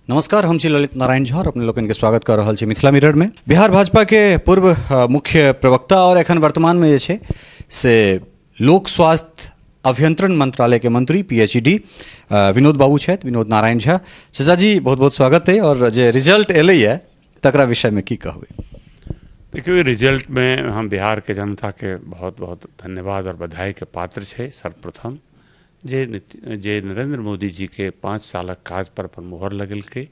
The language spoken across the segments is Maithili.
नमस्कार, हम छी ललित नारायण झा और अपने लोकनि के स्वागत कर रहल छी मिथिला मिरर में। बिहार भाजपा के पूर्व मुख्य प्रवक्ता और एखन वर्तमान में जे छै से लोक स्वास्थ्य अभियंत्रण मंत्रालय के मंत्री PhD Vinod बाबू छथि, विनोद नारायण झा। चचा जी, बहुत बहुत स्वागत है और जे रिजल्ट एलैए तकरा विषय में की कहबै? देखियौ, रिजल्ट में हम बिहार के जनता के बहुत बहुत धन्यवाद और बधाई के पात्र छै। सर्वप्रथम जे जे नरेंद्र मोदी जी के 5 सालक काज पर अपन मोहर लगेलकै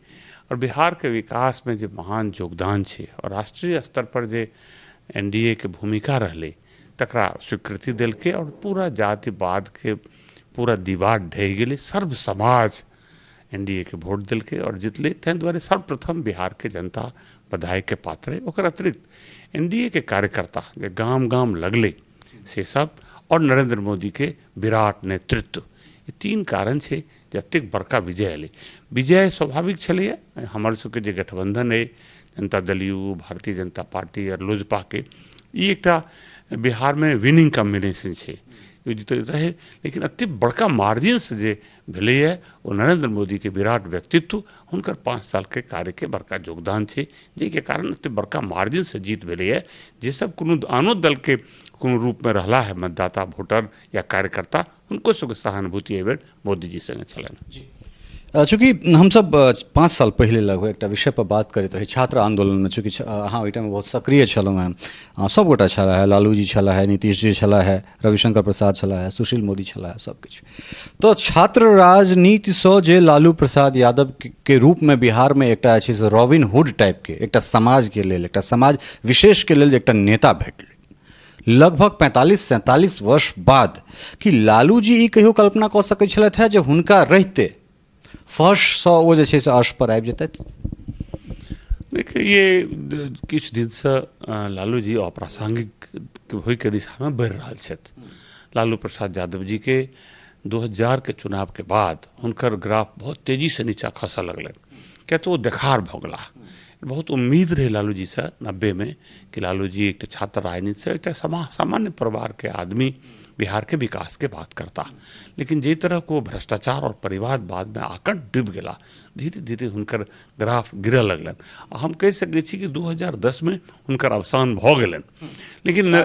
और बिहार के विकास में जे महान योगदान छै और राष्ट्रीय स्तर पर जे NDA के भूमिका रहलै तकरा स्वीकृति देलकै और पूरा जातिवाद के पूरा दीवार ढहि गेलै। सर्व समाज NDA के वोट देलकै और जितलै। ताहि दुआरे सर्वप्रथम बिहार के जनता बधाई के पात्र है। ओकर अतिरिक्त NDA के कार्यकर्ता जे गाम गाम लगलै से सब और नरेंद्र मोदी के विराट नेतृत्व, ई 3 कारण छै जे एतेक बड़का विजय एलै। विजय स्वाभाविक छलैए। हमर सबके जे गठबंधन अइ जनता दल यू, भारतीय जनता पार्टी और लोजपा के, ई एकटा बिहारमे विनिंग कॉम्बिनेशन छै, ई तऽ रहै। लेकिन एतेक बड़का मार्जिनसँ जे भेलैए ओ नरेंद्र मोदीके विराट व्यक्तित्व, हुनकर 5 सालके कार्यके बड़का योगदान छै, जाहिके कारण एतेक बड़का मार्जिनसँ जीत भेलैए। जे सब कोनो आनो दलके कोनो रूपमे रहला है मतदाता, वोटर या कार्यकर्ता, हुनको सबके सहानुभूति एहिबेर मोदीजी संगे छलनि। चूँकि हमसब 5 साल पहिले लगभग एकटा विषय पर बात करैत रही छात्र आंदोलनमे, चूँकि अहाँ ओहि टाइममे बहुत सक्रिय छलहुँ हेँ, सभगोटा छलाह हे, लालू जी छलाह हे, नीतीश जी छलाह हे, रविशंकर प्रसाद छलाह हे, सुशील मोदी छलाह हे, सबकिछु। तऽ छात्र राजनीतिसँ जे लालू प्रसाद यादव के रूपमे बिहारमे एकटा जे छै से रॉबिन हुड टाइपके एकटा समाजके लेल, एकटा समाज विशेषके लेल जे एकटा नेता भेटलै लगभग 45-47 वर्ष बाद, कि लालू जी ई कहियो कल्पना कऽ सकै छलथि हेँ जे हुनका रहिते फर्शसँ ओ जे छै से अर्श पर आबि जेतथि? देखियौ, ये किछु दिनसँ लालू जी अप्रासंगिक होइके दिशामे बढ़ि रहल छथि। लालू प्रसाद यादव जी के 2000 के चुनाव के बाद हुनकर ग्राफ बहुत तेजीसँ नीचा खसऽ लगलनि, किया तऽ ओ देखार भऽ गेलाह। बहुत उम्मीद रहै लालू जीसँ 90मे कि लालू जी एकटा छात्र राजनीतिसँ एकटा सामान्य परिवारके आदमी बिहारके विकासके बात करता, लेकिन जाहि तरहके ओ भ्रष्टाचार और परिवारवादमे आकर डूबि गेला, धीरे धीरे हुनकर ग्राफ गिरऽ लगलनि। आ हम कहि सकै छी कि 2010मे हुनकर अवसान भऽ गेलनि, लेकिन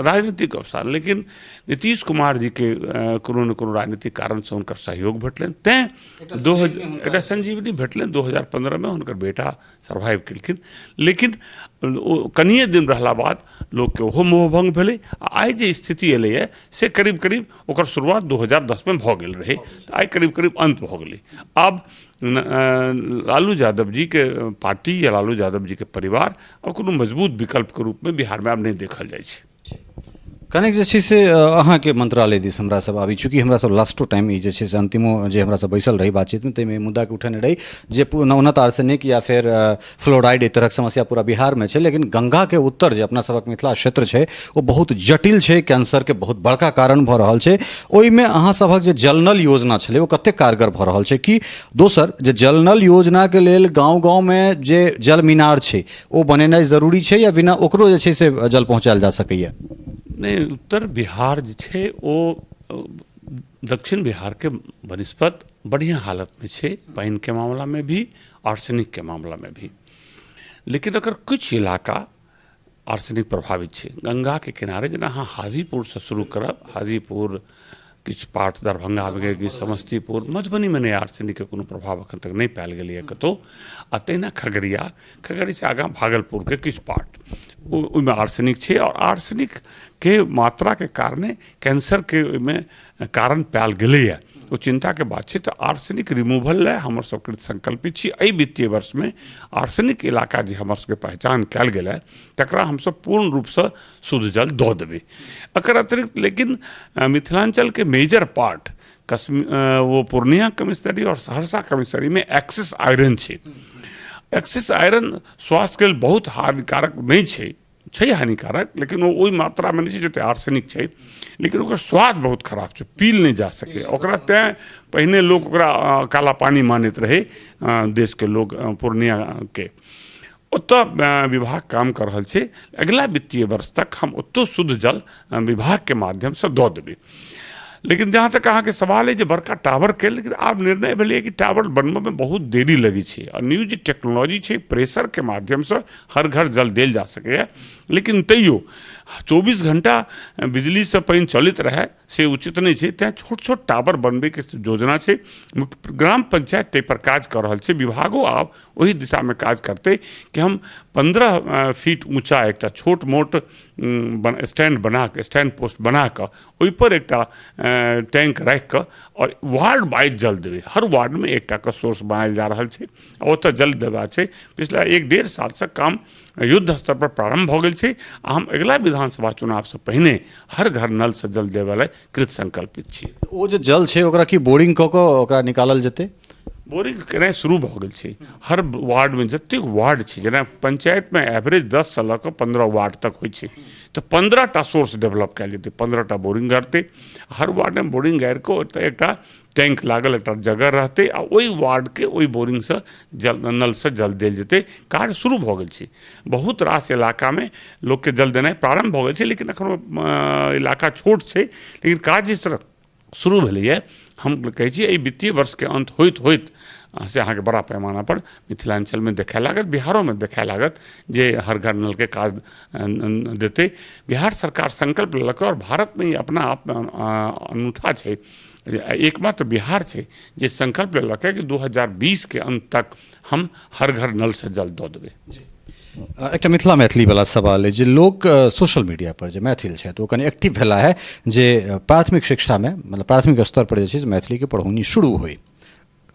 राजनीतिक अवसान। लेकिन नीतीश कुमार जीके कोनो ने कोनो राजनीतिक कारणसँ हुनकर सहयोग भेटलनि, तैँ एकटा संजीवनी भेटलनि। 2015मे हुनकर बेटा सर्वाइव केलखिन, लेकिन ओ कनिए दिन रहला बाद लोकके ओहो मोहभङ्ग भेलै। आ आइ जे स्थिति एलैए से करीब करीब ओकर शुरुआत 2010मे भऽ गेल रहै, तऽ आइ करीब करीब अन्त भऽ गेलै। आब लालू यादव जीके पार्टी या लालू यादव जीके परिवार आब कोनो मजबूत विकल्पके रूपमे बिहारमे आब नहि देखल जाइ छै। कनेक जे छै से अहाँके मंत्रालय दिस हमरा सब आबी, चूँकि हमरा सब लास्टो टाइम ई जे छै से अंतिमो जे हमरा सब बैसल रही बातचीतमे ताहिमे मुद्दाके उठेने रही जे ओना तऽ आर्सेनिक या फेर फ्लोराइड एहि तरहक समस्या पूरा बिहारमे छै, लेकिन गंगाके उत्तर जे अपना सबक मिथिला क्षेत्र छै ओ बहुत जटिल छै, कैंसरके बहुत बड़का कारण भऽ रहल छै। ओहिमे अहाँ सभक जे जल नल योजना छलै ओ कतेक कारगर भऽ रहल छै? कि दोसर जे जल नल योजनाके लेल गाँव गाँवमे जे जल मीनार छै ओ बनेनाइ जरूरी छै या बिना ओकरो जे छै से जल पहुँचायल जा सकैए? नहि, उत्तर बिहार जे छै ओ दक्षिण बिहारके बनिस्पत बढ़िआँ हालतमे छै, पानिके मामलामे भी, आर्सेनिकके मामलामे भी। लेकिन अगर किछु इलाका आर्सेनिक प्रभावित छै गंगाके किनारे, जेना अहाँ हाजीपुरसँ शुरू करब, हाजीपुर, किछु पार्ट दरभंगामे गेल, किछु समस्तीपुर, मधुबनीमे नहि आर्सेनिकके कोनो प्रभाव एखन तक नहि पायल गेलैए कतहु। आ तहिना खगड़िया, खगड़ियासँ आगाँ भागलपुरके किछु पार्ट, ओहिमे आर्सेनिक छै आओर आर्सेनिकके मात्राके कारणे कैंसरके ओहिमे कारण पायल गेलैए, ओ चिन्ताके बात छै। तऽ आर्सेनिक रिमूवल लए हमर सब कृतसंकल्पित छी। एहि वित्तीय वर्षमे आर्सेनिक इलाका जे हमर सबके पहचान कयल गेल है तकरा हमसब पूर्ण रूपसँ शुद्ध जल दऽ देबै। एकर अतिरिक्त लेकिन मिथिलाञ्चलके मेजर पार्ट ओ पूर्णिया कमिश्नरी आओर सहरसा कमिश्नरीमे एक्सेस आयरन छै। एक्सेस आयरन स्वास्थ्यके लेल बहुत हानिकारक नहि छै, छै हानिकारक लेकिन ओ ओहि मात्रामे नहि छै जतेक आर्सेनिक छै, लेकिन ओकर स्वाद बहुत खराब छै, पील नहि जा सकैए ओकरा। तैँ पहिने लोक ओकरा काला पानी मानैत रहै देशके लोक पूर्णियाके। ओतऽ विभाग काम कऽ रहल छै, अगिला वित्तीय वर्ष तक हम ओतौ शुद्ध जल विभागके माध्यमसँ दऽ देबै। लेकिन जहाँ तक अहाँके सवाल अइ जे बड़का टावरके, लेकिन आब निर्णय भेलैए कि टावर बनबऽमे बहुत देरी लगै छै आ न्यू जे टेक्नोलॉजी छै प्रेशरके माध्यमसँ हर घर जल देल जा सकैए, लेकिन तैयो 24 घण्टा बिजलीसँ पानि चलैत रहए से उचित नहि छै। तैँ छोट छोट टावर बनबैके योजना छै। ग्राम पंचायत ताहिपर काज कऽ रहल छै, विभागो आब ओहि दिशामे काज करतै कि हम 15 फीट ऊँचा एकटा छोट मोट स्टैंड बनाकऽ, स्टैंड पोस्ट बनाकऽ ओहिपर एकटा टैंक राखिकऽ आओर वार्ड वाइज जल देबै। हर वार्डमे एकटाके सोर्स बनायल जा रहल छै आ ओतऽ जल देबाक छै। पिछला 1-1.5 सालसँ काम युद्ध स्तर पर प्रारम्भ भऽ गेल छै आ हम अगिला विधानसभा चुनावसँ पहिने हर घर नलसँ जल देबऽ लए कृत संकल्पित छी। ओ जे जल छै ओकरा की बोरिंग कऽ कऽ ओकरा निकालल जेतै? बोरिंग केनाइ शुरू भऽ गेल छै। हर वार्डमे जतेक वार्ड छै, जेना पंचायतमे एवरेज 10सँ लऽ कऽ 15 वार्ड तक होइ छै, तऽ 15टा सोर्स डेवलप कयल जेतै, 15टा बोरिंग गड़तै। हर वार्डमे बोरिंग गाड़ि कऽ ओतऽ एकटा टैंक लागल एकटा जगह रहतै आ ओहि वार्डके ओहि बोरिंगसँ जल, नलसँ जल देल जेतै। कार्य शुरू भऽ गेल छै। बहुत रास इलाकामे लोकके जल देनाइ प्रारम्भ भऽ गेल छै, लेकिन एखनो इलाका छोट छै, लेकिन काज जिस तरह शुरू भेलैए, हम कहै छी एहि वित्तीय वर्षके अन्त होइत होइत से अहाँके बड़ा पैमानापर मिथिलाञ्चलमे देखाए लागत, बिहारोमे देखाए लागत जे हर घर नलके काज देतै। बिहार सरकार संकल्प लेलक आओर भारतमे ई अपना आपमे अनूठा छै, एकमात्र बिहार छै जे संकल्प लेलक कि 2020के अन्त तक हम हर घर नलसँ जल दऽ देबै। एकटा मिथिला मैथिली वाला सवाल अइ जे लोक सोशल मीडिया पर जे मैथिल छथि ओ कनि एक्टिव भेला है जे प्राथमिक शिक्षामे, मतलब प्राथमिक स्तर पर जे छै से मैथिलीके पढ़ौनी शुरू होइ।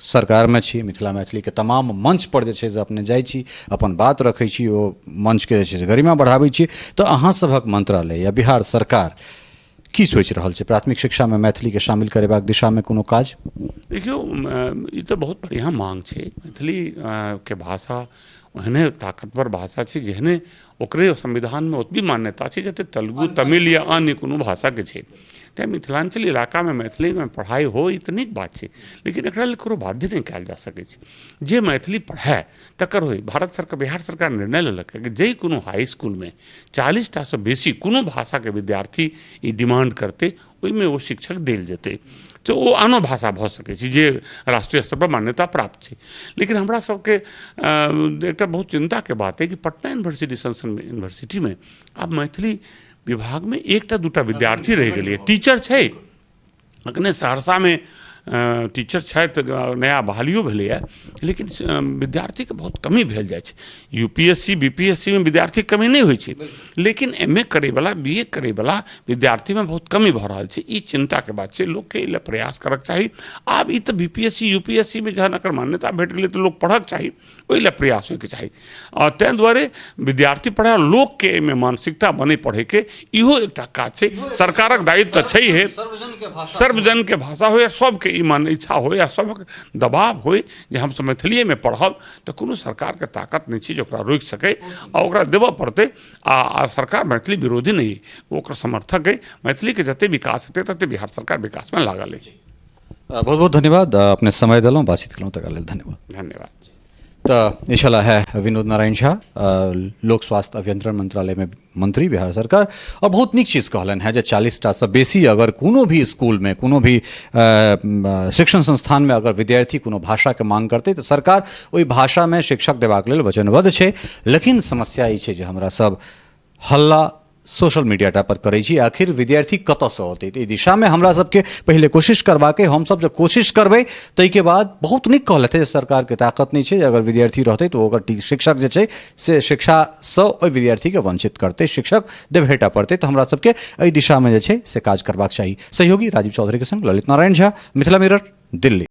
सरकारमे छी, मिथिला मैथिलीके तमाम मंच पर जे छै से अपने जाइ छी, अपन बात रखै छी, ओ मंचके जे छै से गरिमा बढ़ाबै छी, तऽ अहाँ सभक मंत्रालय या बिहार सरकार की सोचि रहल छै प्राथमिक शिक्षामे मैथिलीके शामिल करेबाक दिशामे कोनो काज? देखियौ, ई तऽ बहुत बढ़िआँ माँग छै। मैथिलीके भाषा ओहने ताकतवर भाषा छै जेहने ओकरे संविधानमे ओतबी मान्यता छै जते तेलुगु, तमिल या अन्य कोनो भाषाके छै। तैँ मिथिलाञ्चल इलाकामे मैथिलीमे पढ़ाइ हो ई तऽ नीक बात छै, लेकिन एकरा लेल ककरो बाध्य नहि कयल जा सकै छै। जे मैथिली पढ़य तकर होइ। भारत सरकार, बिहार सरकार निर्णय लेलक कि जाहि कोनो हाई इसकुलमे 40टासँ बेसी कोनो भाषाके विद्यार्थी ई डिमांड करतै ओहिमे ओ शिक्षक देल जेतै, तऽ ओ आनो भाषा भऽ सकै छै जे राष्ट्रीय स्तरपर मान्यता प्राप्त छै। लेकिन हमरा सबके एकटा बहुत चिन्ताके बात अइ कि पटना यूनिवर्सिटी सन सन यूनिवर्सिटीमे आब मैथिली विभागमे एकटा दूटा विद्यार्थी रहि गेलैए, टीचर छै। अखने सहरसामे टीचर छथि, नया बहालियो भेलैए, लेकिन विद्यार्थीके बहुत कमी भेल जाइ छै। U P S C, B P S C मे विद्यार्थीके कमी नहि होइ छै, लेकिन एम ए करैवला, बी ए करैवला विद्यार्थीमे बहुत कमी भऽ रहल छै। ई चिन्ताके बात छै, लोकके एहि लए प्रयास करऽके चाही। आब ई तऽ B P S C, U P S C मे जहन एकर मान्यता भेट गेलै तऽ लोक पढ़ऽके चाही, ओहि लए प्रयास होइके चाही। आ ताहि दुआरे विद्यार्थी पढ़ै, लोकके एहिमे मानसिकता बनै पढ़ैके, इहो एकटा काज छै। सरकारक दायित्व तऽ छैहे, सर्वजनके भाषा होइ आ सभके ई मान इच्छा होइ आ सभक दबाव होइ जे हमसभ मैथिलीएमे पढ़ब, तऽ कोनो सरकारके ताकत नहि छै जे ओकरा रोकि सकै आ ओकरा देबऽ पड़तै। आ सरकार मैथिली विरोधी नहि अइ, ओकर समर्थक अइ। मैथिलीके जतेक विकास हेतै ततेक बिहार सरकार विकासमे लागल अछि। बहुत बहुत धन्यवाद, अपने समय देलहुँ, बातचीत केलहुँ, तकरा लेल धन्यवाद। धन्यवाद। तऽ ई छलाह है विनोद नारायण झा, लोक स्वास्थ्य अभियंत्रण मंत्रालयमे मंत्री बिहार सरकार, और बहुत नीक चीज कहलनि हैं जे 40टासँ बेसी अगर कोनो भी स्कूलमे, कोनो भी शिक्षण संस्थानमे अगर विद्यार्थी कोनो भाषाके मांग करतै तऽ सरकार ओहि भाषामे शिक्षक देबाक लेल वचनबद्ध छै। लेकिन समस्या ई छै जे हमरा सब हल्ला सोशल मीडिया टा पर करै छी, आखिर विद्यार्थी कतऽसँ औतै? तऽ एहि दिशामे हमरा सबके पहिले कोशिश करबाक अइ। हमसब जब कोशिश करबै ताहिके बाद बहुत नीक कहलथि जे सरकारके ताकत नहि छै जे अगर विद्यार्थी रहतै तऽ ओकर शिक्षक जे छै से शिक्षासँ ओहि विद्यार्थीके वञ्चित करतै, शिक्षक देबहेटा पड़तै। तऽ हमरा सबके एहि दिशामे जे छै से काज करबाक चाही। सहयोगी राजीव चौधरीके संग ललित नारायण झा, मिथिला मिरर, दिल्ली।